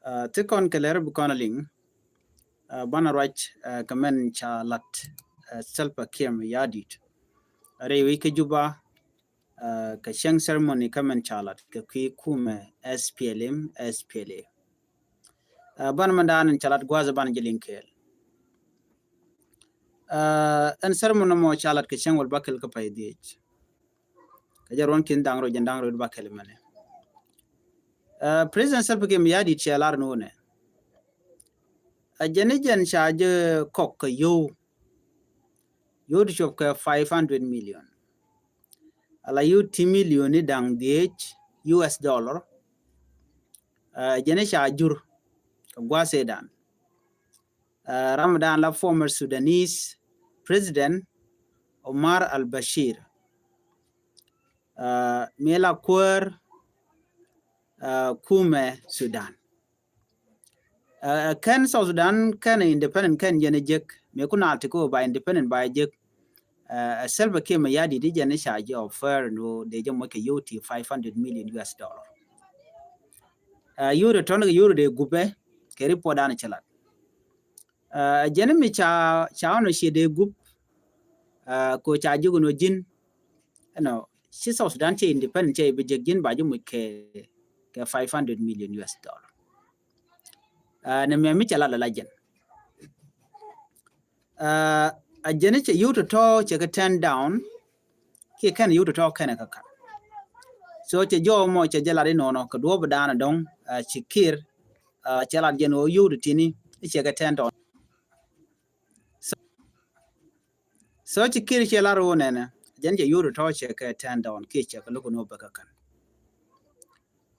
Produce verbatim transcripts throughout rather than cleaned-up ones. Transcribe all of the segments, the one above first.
Ti kɔn kɛ lɛr bi kɔn a liŋ, banɛ ruac kɛ mɛn ca lat Salva Kiir Mayardit rɛy wec kä Juba, kɛ cäŋ ceremony kä mɛn ca lat kɛ kui̱ kumɛ S P L M, S P L A. Banɛ mɛn daanɛ ca lat gua̱a̱th banɛ jɛ liŋ kɛɛl. Ɛn ceremony mɔ ca lat kɛ cäŋ wäl bäkɛl kä pay dhiec. Kɛ jɛ ruɔ̱n ki̱n da̱ŋ rɛw jɛn da̱ŋ rɛw bäkɛl mɛnɛ. President Salva Kiir Mayardit cɛ lar ni wunɛ. A jɛn i̱ jɛn ca jɛ kɔk kɛ yio̱w. Yio̱w ti cuɔp kɛ five hundred million. Ala yio̱w ti million ni da̱ŋ dhiec U S dollar. A jɛn i̱ ca jur kɛ gua̱a̱th ëëdan. Ram dan la former Sudanese President Omar al-Bashir, mi la kuäär kumɛ Sudan. Kɛn South Sudan kɛn independent kɛn jɛn jek mi kun a ti ko ba independent ba jek. Ɛ Salva Kiir Mayardit di jɛn ca jɛ offer no de jɛ mɔ kɛ yio̱w ti five hundred million U S dollar. Yio̱w de tɔn kɛ yio̱w de gupɛ kɛ report dan cɛ lat. Ɛ jɛn mi ca ca ɔnɔ ciɛ de gup ko ca jik no ji̱n. Ɛnɔ ci South Sudan cɛ independent cɛ bi jek ji̱n ba jɛ muc kɛ kɛ five hundred million U S dollar. Nɛ mɛ mi cɛ lat la jɛn. A jɛn cɛ yio̱w tɔtɔ cɛ kɛ turn down. Kiɛ kɛn yio̱w tɔtɔ kɛn kɛ ka̱n. So cɛ jɔw mɔ cɛ jɛ lat inɔnɔ kɛ duɔ̱ɔ̱p dan dɔ̱ŋ ci Kiir cɛ lat jɛn ɣöö yio̱w tɔtini cɛ kɛ turn down. So ci Kiir cɛ lar wä nɛnɛ jɛn cɛ yio̱w tɔtɔ cɛ kɛ turn down kiɛ cɛ kɛ lo̱k ni wä bɛ kɛ ka̱n.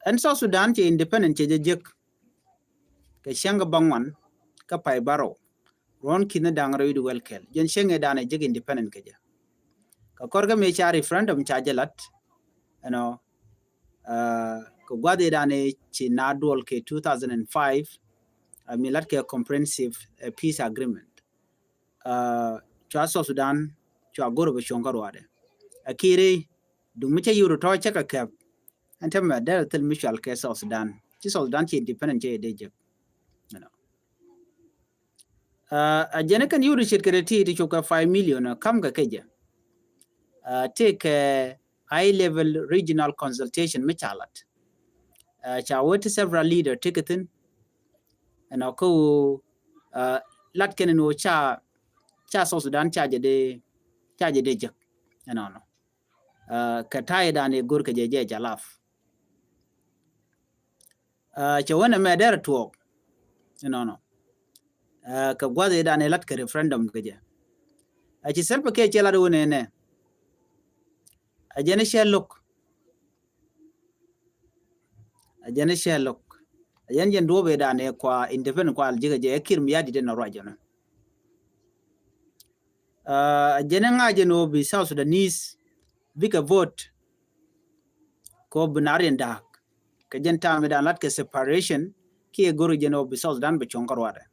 Ɛn South Sudan cɛ independent cɛ jɛ jek kɛ cäŋ kɛ bäŋuan kä pay bärɔw. Ruɔ̱n ki̱n da̱ŋ rɛw i̱ di wɛl kɛl jɛn cäŋ ëëdan ɛ jek independent kɛ jɛ. Kɛ kɔr kä mëë ca referendum ca jɛ lat ɛnɔ kɛ gua̱th ëëdan ɛ ci na duɔl kɛ two thousand and five. Mi lat kɛ comprehensive peace agreement. Cua South Sudan cua go̱r bɛ cuɔ̱ŋ kä ruaadɛ. A Kiir i̱ duŋ mi cä yio̱w tɔ̱ cä kɛ kɛp. Ɛn täämɛ dee thil mi cual kɛ South Sudan ci South Sudan ci independent cɛ dee jek. A jɛn kɛn yio̱w ti ce̱tkɛ ti ti cop kɛ five million kam kɛ kɛ jɛ. Tëëkɛ high level regional consultation mi ca lat. Ca wee ti several leader ti kɛ thi̱n. Ɛnɔ kä ɣöö lat kɛn ɛn ɣöö ca ca South Sudan ca jɛ dee ca jɛ dee jek. Ɛnɔnɔ kɛ ta̱yɛ dan ɛ go̱r kɛ jɛ jɛ jalaf. Cɛ wä nɛ mɛ derɛ tuɔɔk. Inɔnɔ kɛ gua̱th i̱ dan i̱ lat kɛ referendum kɛ jɛ. A ci Salva Kiir cɛ lat wä nɛ nɛ. A jɛn i̱ cɛ lo̱k. A jɛn i̱ cɛ lo̱k. A jɛn jɛn duɔ̱ɔ̱p i̱ dan i̱ kua independent kua al ji̱ kɛ jɛ ɛ Kiir Mayardit inɔ ruac jɛn. A jɛn i̱ ŋa̱c jɛn ɣöö bi South Sudanese bikɛ vote. Kɛ ɣöö bi nar yɛn da̱a̱k kɛ jɛn ta̱a̱ mi da̱a̱n lat kɛ separation kiɛ go̱r jɛn ɣöö bi South Sudan bi cuɔ̱ŋ kä ruaadɛ.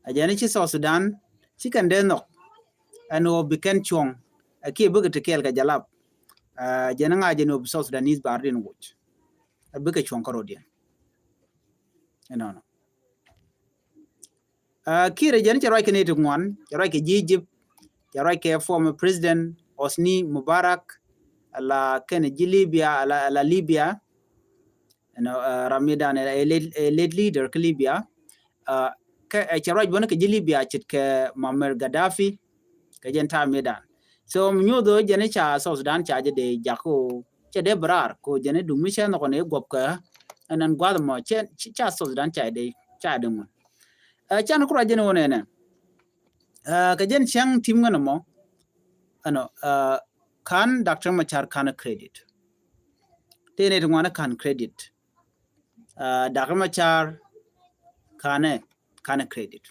A jɛn i̱ ci South Sudan ci kɛn dee nhɔk ɛn ɣöö bi kɛn cuɔ̱ŋ ɛ kiɛ bikɛ ti kɛɛl kɛ jalap. A jɛn i̱ ŋa̱c jɛn ɣöö bi South Sudanese bar din wuc ɛ bikɛ cuɔ̱ŋ kä ruaadɛ. Ɛnɔnɔ. Kiir ɛ jɛn cɛ ruac kɛ nɛy ti ŋuan, cɛ ruac kɛ ji̱ Egypt, cɛ ruac kɛ former president Hosni Mubarak, ala kɛn ji̱ Libya, ala, ala Libya. Ɛnɔ ram mi dan ɛ late, ɛ late leader kä Libya. Kɛ ɛ cɛ ruac bäni kɛ ji̱ Libya ce̱tkɛ Muammar Gaddafi kɛ jɛn ta̱a̱ mi dan. So mi nyuuth ɣöö jɛn i̱ ca South Sudan ca jɛ dee jak ɣöö cɛ dee bi raar kɛ ɣöö jɛn i̱ duŋ mi cɛ nhɔk ni guɔp kɛ ɛn ɛn gua̱th mɔ cɛ ca South Sudan ca dee ca dee ŋun. Ɛ can kura jɛn wun ɛnɛ. Ɛ kɛ jɛn cäŋ tim ŋän mɔ ɛnɔ ɛ kan Doctor Machar kan credit. Tëë ni ti ŋuan kan credit. Ɛ Doctor Machar kan kan credit.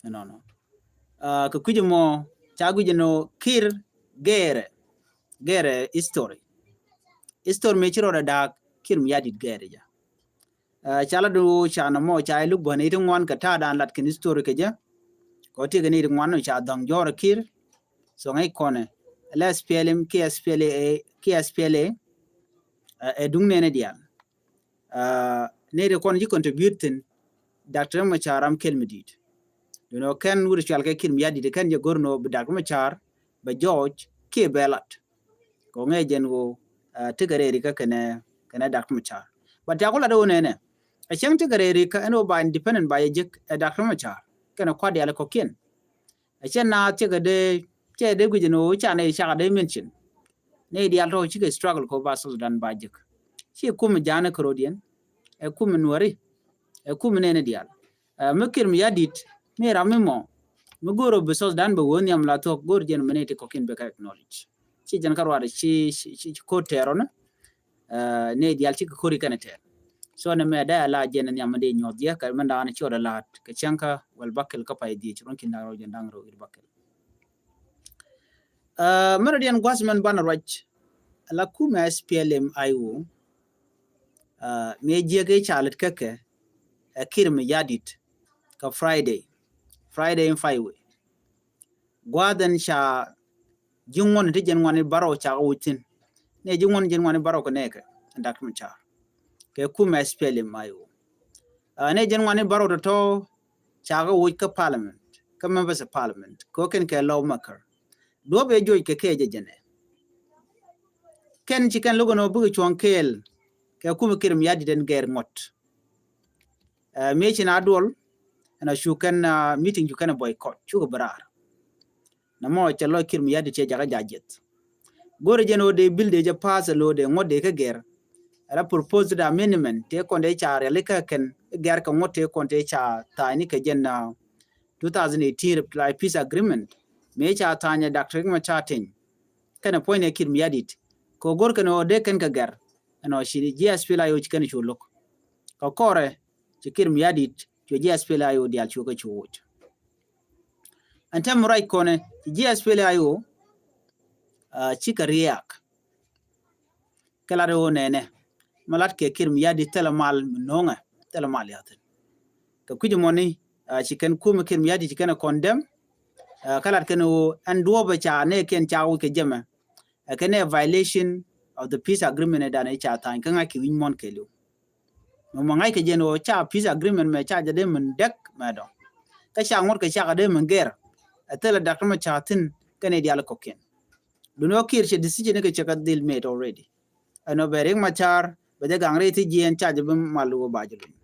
Ɛnɔnɔ. Ɛ kɛ kui̱c mɔ ca guic ɛnɔ Kiir gɛɛrɛ gɛɛrɛ history. History mëë ci rɔɔdɛ da̱a̱k Kiir Mayardit gɛɛrɛ jɛ. Ɛ ca lat ɣöö ca nɔmɔ ca iluk bäni ti ŋuan kɛ ta̱a̱ dan lat kɛn history kɛ jɛ. Kɛ ɣöö ti kɛ ni ti ŋuan ca dhɔ̱ŋ jɔɔr Kiir. So ŋäc kɔnɛ la S P L M kiɛ S P L A kiɛ S P L A. Ɛ duŋ nɛnɛ diaal. Nɛy ti kɔn ci contribute thi̱n, Doctor Machar ram kɛl mi di̱i̱t. Duundɛ kɛn wut cual kɛ Kiir Mayardit kɛn jɛ go̱r nɔ bi Doctor Machar bɛ jɔɔc kiɛ bɛ lat. Kɛ ŋɛ jɛn ɣöö tekɛ rɛy rikä kɛnɛ kɛnɛ Doctor Machar. But tiaku lat ɣöö nɛnɛ ɛ cäŋ tekɛ rɛy rikä ɛn ɣöö ba independent ba jɛ jek ɛ Doctor Machar kɛnɛ kuat diaal kɔ̱kiɛn. Ɛ cɛ naath cɛ kɛ dee cɛ dee guic ni ɣöö ca nɛy cakɛ dee mention. Nɛy diaal tɔ̱ cikɛ struggle kɛ ɣöö ba South Sudan ba jek. Ci kum ja̱a̱n kärɔ̱diɛn, ɛ kum nuɔri, ɛ kum nɛni diaal. Mi Kiir Mayardit mi ram mi mɔ mi go̱o̱r ɔ bi South Sudan bɛ wee nhiam la thuɔ̱k go̱o̱r jɛn mi nɛy ti kɔ̱kiɛn bɛ kɛ acknowledge. Ci jɛn kä ruaadɛ ci ci ko̱r tɛɛr ɔni. Nɛy diaal cikɛ ko̱r ikɛn tɛɛr. So ni mɛ dee ala jɛn nhiam mi dee nyuɔth yɛ kɛ mi da̱a̱n ci ɔdɛ la̱a̱t kɛ cäŋ kä Wɛl Bakɛl kä pay dhiec ruɔ̱n ki̱n da̱ŋ rɛw jɛn da̱ŋ rɛw i̱ Bakɛl. Mɛn rɔ diɛn gua̱th mɛn banɛ ruac ala kumɛ S P L M I O. Mi jiɛk i̱ ca lät käkɛ ɛ Kiir Mayardit kä Friday, Friday in five way. Gua̱a̱th ɛn ca ji̱ ŋuɔ̱n ti jɛn ŋuani bärɔw ca kɛ wuc thi̱n. Nɛ ji̱ ŋuɔ̱n jɛn ŋuani bärɔw kɛ nɛɛkɛ ɛn Doctor Machar kɛ kumɛ S P L M I O. Nɛ jɛn ŋuani bärɔw tɔ̱tɔ̱ ca kɛ wuc kä parliament kä members of parliament kɛ kɛn kɛ lawmaker. Duɔ̱p ɛ joc kɛ kɛ jɛ jɛnɛ. Kɛn ci kɛn lo̱k ɛn ɔ bikɛ cuɔ̱ŋ kɛɛl kɛ kumɛ Kiir Mayardit ɛn gɛr ŋuɔ̱t. Mëë ci na duɔl ɛn a cu kɛn meeting cu kɛn boycott cukɛ bi raar. Nɛ mɔ cɛ lɔc Kiir Mayardit cɛ jakä jajiɛth. Go̱rɛ jɛn ɣöö dee bill dee jɛ pass ɛ lo̱ dee ŋuɔ̱t dee kä gɛr. Ɛla propose da amendment tëë kɔn dee ca riali kä kɛn gɛr kɛ ŋuɔ̱t tëë kɔn tëë ca tha̱a̱cni kɛ jɛn two thousand eighteen reply peace agreement. Mëë ca tha̱a̱ny ɛ Doctor Riek Machar Teny kɛnɛ puɔ̱nynɛ Kiir Mayardit kɛ go̱r kɛn ɣöö dee kɛn kɛ gɛr. Ɛn ɔ ci ji̱ S P L I O ci kɛn cu lo̱k kɛ kɔrɛ ci Kiir Mayardit cuɛ ji̱ S P L I O diaal cuɛ kɛ cu woc. Ɛn tɛm ruac kɔnɛ ci ji̱ S P L I O cikɛ riaak. Kɛ lat ɣöö nɛnɛ ma lat kɛ Kiir Mayardit thilɛ mal mi no̱o̱ŋɛ thilɛ mal yathin. Kɛ kui̱c mɔni ci kɛn kumɛ Kiir Mayardit ci kɛn ɛ condemn. Kɛ lat kɛn ɣöö ɛn duɔ̱ɔ̱pɛ ca nɛ kɛn ca wi̱c kɛ jɛmɛ ɛ kɛn ɛ violation of the peace agreement ɛ danɛ ca tha̱a̱ny kä ŋa̱c kɛ wi̱c muɔ̱n kɛɛliw. Mɛ mɔ ŋa̱c kɛ jɛn ɣöö ca peace agreement mɛ ca jɛ dee min dɛk mɛ dɔ̱ŋ. Kä ca ŋuɔ̱t kɛ cakɛ dee min gɛr ɛ thilɛ Doctor Machar thi̱n kɛn ɛ diaal kɔ̱kiɛn. Duni ɣä Kiir cɛ decision ni kɛ cɛ kɛ dhil made already. Ɛn ɔ bɛ Riek Machar bɛ jɛ gaŋ rɛy thi jiɛɛn ca jɛ bi mal wä ba jɛ luny.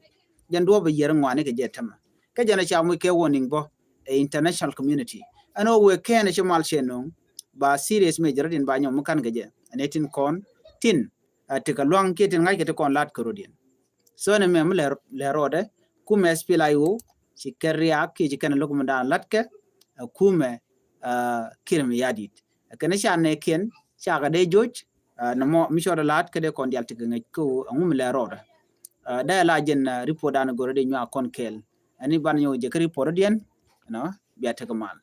Jɛn duɔ̱ɔ̱p bɛ yier ŋuani kɛ jɛ tämɛ. Kä jɛn ɛ ca muc kɛ warning bä ɛ international community. Ɛn ɔ wëë kɛn ɛ ci mal cɛ no̱o̱ŋ ba serious mɛ jɛ rɔ̱diɛn ba nyɔm mi ka̱n kɛ jɛ ɛn ɛ tin kɔn tin. Ti kɛ luaŋ kiɛ tin ŋa̱c kɛ ti kɔn la̱t kɛ rɔ̱diɛn. So ni mɛ mi lɛ rɔɔdɛ kumɛ S P L I O ci kɛ riaak kiɛ ci kɛn lo̱k mi daan la̱t kɛ ɛ kumɛ Kiir Mayardit. Ɛ kɛn ca nɛ kiɛn ca kɛ dee joc. Nɛ mɔ mi cɔɔdɛ la̱t kɛ dee kɔn dial ti kɛ ŋäc kä ɛ ŋum lɛ rɔɔdɛ. Dee la jɛn report daan go̱rɛ dee nyuak kɔn kɛɛl. Ɛn i̱ ban nyɔk jɛ kä report rɔ̱diɛn. Ɛnɔ bia tekɛ mal.